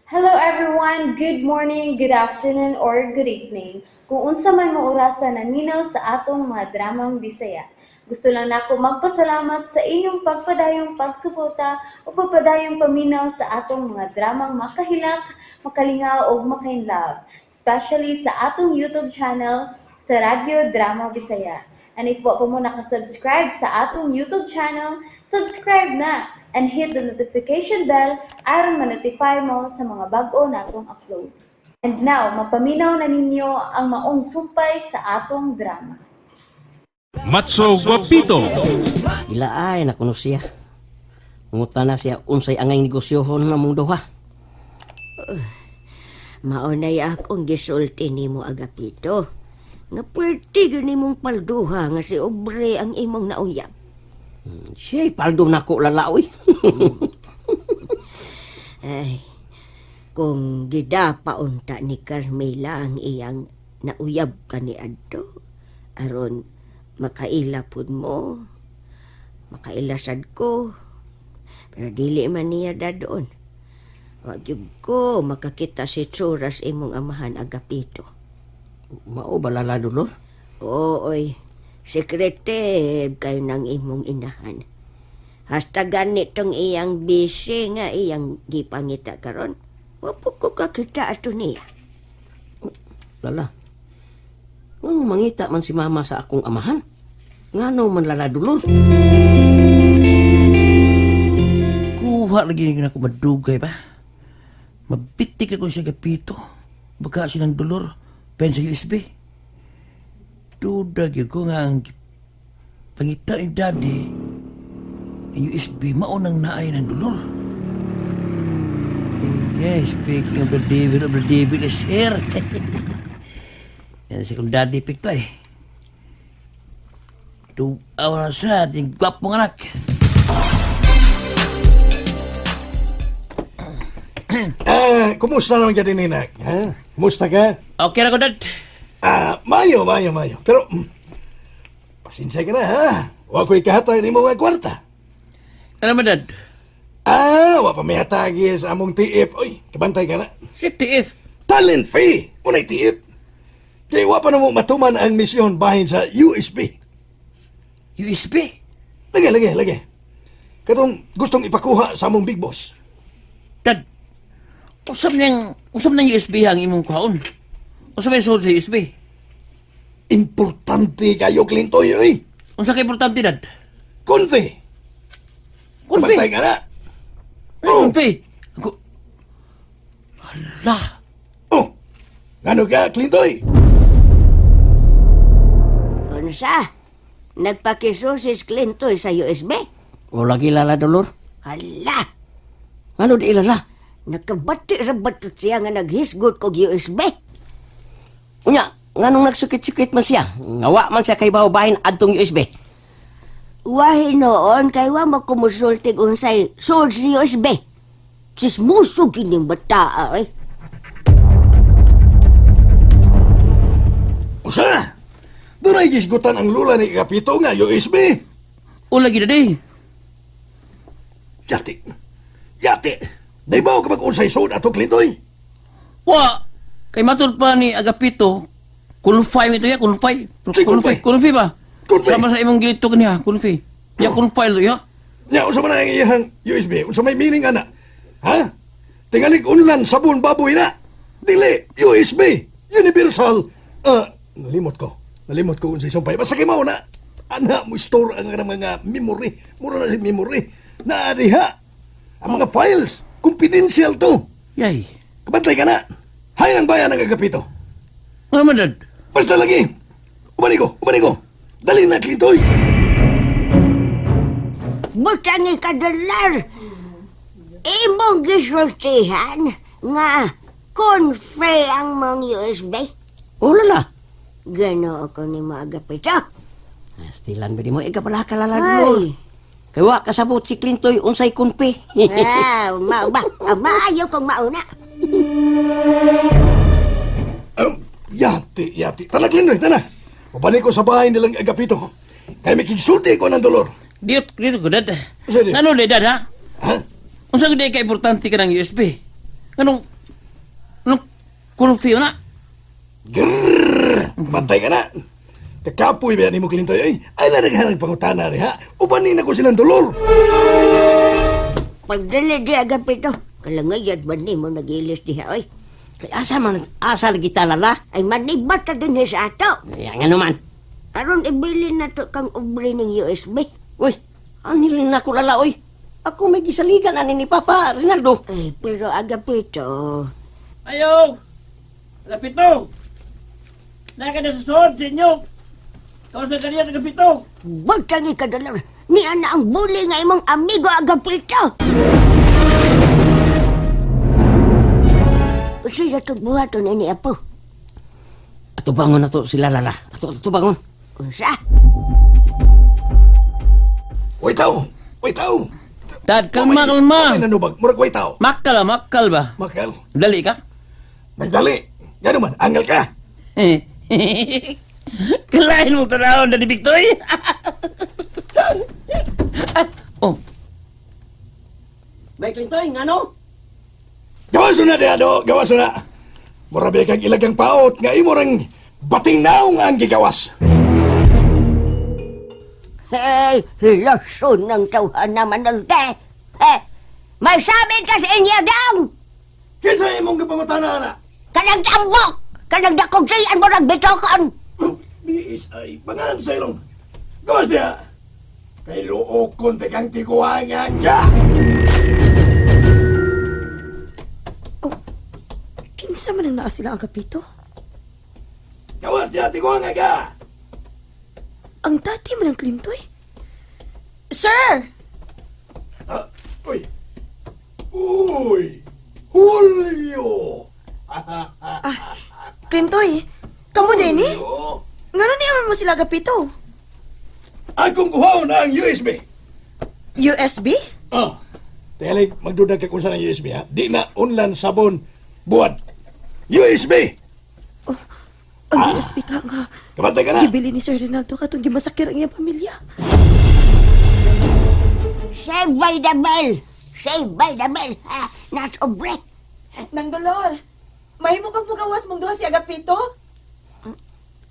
Hello everyone! Good morning, good afternoon, or good evening. Kung unsa man mo orasa naminaw sa atong mga dramang Bisaya. Gusto lang nako magpasalamat sa inyong pagpadayong pagsuporta o pagpadayong paminaw sa atong mga dramang makahilak, makalingaw ug makainlove, especially sa atong YouTube channel sa Radyo Drama Bisaya. And if wa pa mo nakasubscribe sa atong YouTube channel, subscribe na and hit the notification bell aron ma-notify mo sa mga bag-o natong uploads. And now, mapaminaw na ninyo ang maong sumpay sa atong drama. Matso Guapito. Ila ay nakuno siya. Ngutana siya unsay angay negosyohon nga mong duha. Maunay akong gisulti nimo, Agapito. Nga pwerte gyud nimong palduha nga si Obre ang imong nauyab. Siya paldo nako, Lala, oy. Ay, kung gidapa unta ni Carmela ang iyang nauyab kaniadto, aron makaila pud mo, makaila sad ko. Pero dili man niya dadon. Wa gyud ko makakita sa itsuras imong amahan, Agapito. Mao ba, Lala Dolor? Oo, oy. Secretive kayo ng imong inahan. Hasta ganitong iyang busy nga iyang gipangita karon. Wa po ko kakita ato niya. Lala. Ngano mangita man si mama sa akong amahan? Ngano man, Lala Dolor? Kuha lagi na ako madugay ba? Mabitik ako sa Agapito. Baka silang dolor. Pen sa USB. Duda gyud ko nga ang pangita ni Daddy ang USB mao nang naay ng dolor. Eh, yeah, speaking of the devil is here. Yan si kong Daddy Picto eh. 2 hours sa ating gwapong anak. Ah, kumusta naman ka din, Inak? Ha? Kumusta ka? Okay na ko, Dad. Ah, mayo, mayo, mayo. Pero, pasensya ka na, ha? Wa ko'y kahatag ni mga kwarta. Ano ba, Dad? Ah, wa pa may hatagi sa among TF. Oy, kabantay ka na. Si TF. Talent fee! Unay TF. Kaya wa pa na mo matuman ang misyon bahin sa USB. USB? Lagi, lagi, lagi. Katong gustong ipakuha sa among big boss. Dad, usap niyang USB ang imong kuhaon. Usap may sulod sa USB. Importante kayo, Clintoy, oy. Unsa kay importante, Dad? Konfe! Konfe! Kabantay ka na. Ano konfe? Ako. Hala! Oh, ngano ka, Clintoy? Unsa? Nagpakisusis Clintoy sa USB? O lagi, Lala Dolor. Hala! Ngano di, Lala? Nakabati sa batot siya nga naghisgot kog USB. Unya, nganong nagsukit-sukit man siya? Ngawa man siya kay bahin adtong USB. Wahi noon kay wa mo kumusultig unsay source si USB. Chismoso gining bata eh. Usa! Doon ay gisgutan ang lula ni Kapito nga USB. O lagi, Daddy. Yati. Yati. Naibaw ka mag-unsay sud ato, Clintoy. Wa! Kay matud pa ni Agapito, kulfay ito ya, kulfay. Si Kulfay, kulfay. kulfay ba? Kulfay. Sama sa imong gilito kaniya, kulfay. Ya kulfay to ya. Nya unsa man ang iyang USB? Unsa may meaning ana? Ha? Tingalig unlan sabon baboy na. Dili USB Universal. Ah, nalimot ko. Nalimot ko unsay sumpay. Basta kay mao na. Ana mo store ang kanang mga memory. Mura na si memory. Naa diha. Ang mga files confidential to. Yay. Kabantay ka na. Hay ng bayan ang Agapito. Ano man, Dad? Basta lagi. Ubani ko, ubani ko. Dali na, Clintoy. Butang ikadolar. Imong gisultihan nga konfe ang mong USB. O Lala. Gano ako ni mo, Agapito. Astilan ba di mo ikabala ka, Lala Dolor? Ay, Kay wa kasabot si Clintoy unsay kunpi. ah, mao ba? Ah, maayo kong mauna. Yati, yati. Tana, Clintoy, tana. Ubani ko sa bahay nilang Agapito. Kay may kigsulti ko ng dolor. Dito, dito ko, Dad. Sige. Ano, Dad, ha? Ha? Unsa gud ka importante ka ng USB? Anong Kulfi na. Grrrr! Bantay ka na. Kakapoy ba ni mo Clintoy ay? Ay la naghanag pangutana ri ha. Uban ni nako silang dolor. Pagdali di Agapito. Kalangayad man ni mo nagilis diha oy. Kay asa man asa lagi ta lala? Ay manibat ta din sa ato. Ay, nga naman. Aron ibili na to kang ubre ning USB. Uy, anilin na ko lala oy. Ako may gisaligan ani ni Papa Rinaldo. Ay, pero Agapito, Ayaw! Agapito! Naka na susod sa inyo! Kawas na kaniya, Agapito! butang ikadolor. Niya na ang buli nga imong amigo Agapito. Usa itong buhaton ini apo. Ato bangon na to sila lala. Ato ato bangon. Unsa? Way tao. Way tao. Dad, kalma, kalma! Ay nanubag, murag way tao. Makal, ah, makal ba? Makal. Dali ka? Nagdali. Gano man, anggal ka. Kalahin mo tanahon, Daddy Victoy! Oh, Bay Clintoy, ngano? Gawas na diha do, gawas na. Mura ba kang ilagang paot nga imo rang bating naong ang gigawas. Hey, hilason ng tawhan naman te. Eh, may sabi ka sa inyo daw! Kinsa imong gipangutana ana? Kanang tambok! Kanang dakong siyan mo nagbitokon! BSI, bangan sa ilong. Gawas diha. Kay luokon te kang tiguangan ka. Kinsa man ang naa sila Agapito? Gawas diha tiguangan ka. Ang dati man ang Clintoy? Sir! Ah, uy. Uy. Julio. Clintoy, kamo din eh? Julio. Ngano niya man mo sila Agapito? Akong kuhaon ang USB. USB? Ah. Tele, magdudag ka kung saan ang USB ha. Di na unlan sabon buwad. USB. Ang USB ka nga. Kabantay ka na. Gibili ni Sir Rinaldo katong gimasakir ang iyang pamilya. Save by the bell! Save by the bell! Ha? Nasobre! Nang Dolor, mahimo kang pugawas mong duha si Agapito?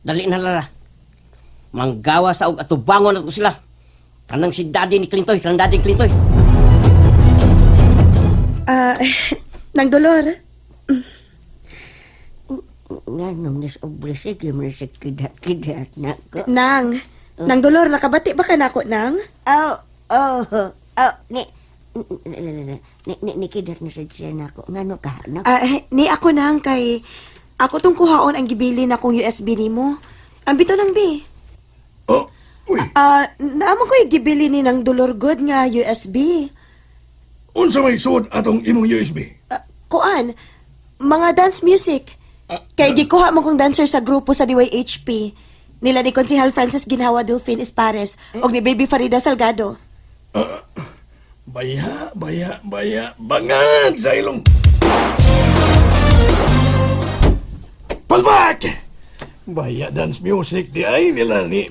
Dali na lala. Manggawa sa og ato bangon na to sila. Kanang si Daddy ni Clintoy, kanang Daddy ni Clintoy. Ah, Nang Dolor, Nga nung nasobre, sige mo na sa kidat-kidat na ko. Nang, Nang Dolor, nakabati ba ka nako, Nang? Oh, oh, oh, ni, ni, ni, ni kidat na sa siya na ako. Nga no ka, no? Ah, ni ako nang kay ako tong kuhaon ang gibili na kong USB nimo. Ang bito nang bi. Oh. Uy. Ah, naamon ko gibili ni nang Dolor good nga USB. Unsa may suod atong imong USB? Ah, kuan, mga dance music. Kay gikuha mo kong dancer sa grupo sa DYHP. Nila ni Konsehal Francis Ginhawa Delphine Espares og ni Baby Farida Salgado. Baya, baya, baya, bangag sa ilong. Palbak! Baya dance music di ay nila ni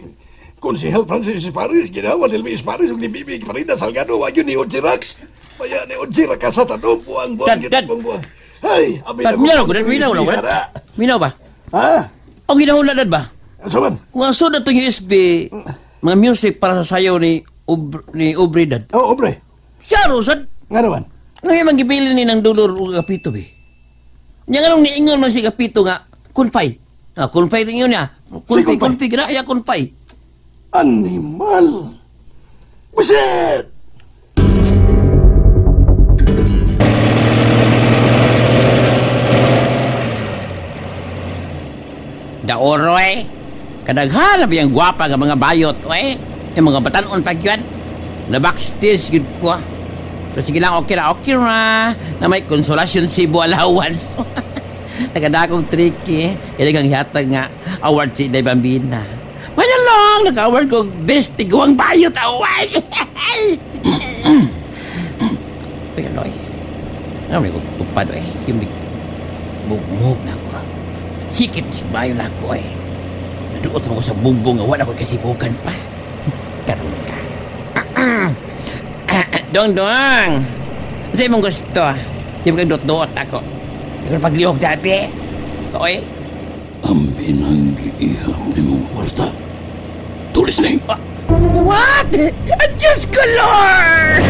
Konsehal Francis Paris, ginawa ni Luis Paris, ug ni Bibi Farida Salgado, wag yun ni Ojirax. Baya ni Ojirax sa tanong, buang, buang, Dad, dad. buang, buang. Ay, abi Dad, minaw ko, dad, minaw na ko, dad. Minaw ba? Ha? Ang ginahula, dad ba? Ano man? Kung ang sud atong USB, mga music para sa sayaw ni ni Aubrey, dad. Oh, obre. Siya, Rosad. Nga naman. Ngayon, man gibili ni ng dolor og Agapito, be. Nya nga nung niingon man si Agapito nga, kunfay. Ah, kunfay din yun niya. Si Kunfay, kunfay. kunfay, gina, ya kunfay. Animal! Buset! Daoro eh. Kadaghan na yung gwapa nga mga bayot eh. Yung mga batanon pa gyud. Na backstage gyud ko. Ah. Pero sige lang, okay ra, okay ra. Na may konsolasyon Cebu allowance. Nakadakong tricky eh. Kaya hihatag nga award si Inday Bambina. Manya lang, nag-award ko best tiguang bayot award. Uy, ano eh. Ano may tupad eh. Yung move na ako. Sikit si bayo na ako eh. Naduot mo ko sa bumbong nga wala ko kasibukan pa. Karoon ka. Dong dong. Sa imong gusto. Sa imong dot-dot ako. Ikaw paglihok dati. Oy. Ang binang giihap ni mong kwarta. Tulis na yun. What? Diyos ko, Lord!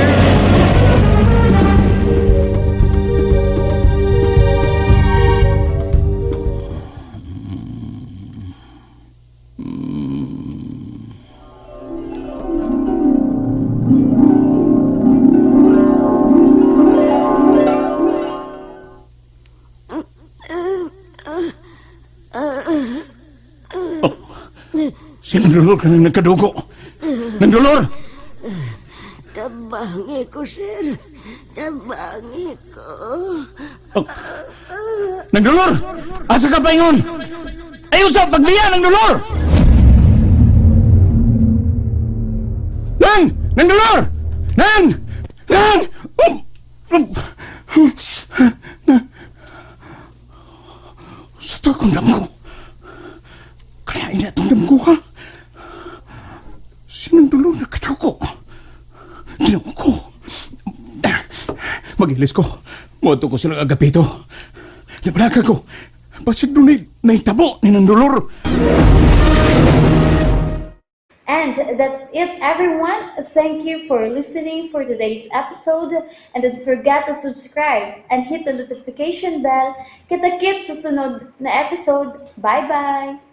Sinang dolor ka nang nagkadugo? Nang dolor! Tabangi ko, sir. Tabangi ko. Nang dolor! Asa ka paingon? Ayaw sa pagbiya ng dolor! Nang! Nang dolor! Nang! Nang! Sa to akong damgo. Kaya ina itong damgo ha? Sinang dolor na kadugo? Ginawa ko. Magilis ko. Moto ko silang agapito. Libalaka ko. Basig doon nahitabo ni ng dolor. And that's it, everyone. Thank you for listening for today's episode. And don't forget to subscribe and hit the notification bell. Kita-kits sa sunod na episode. Bye-bye!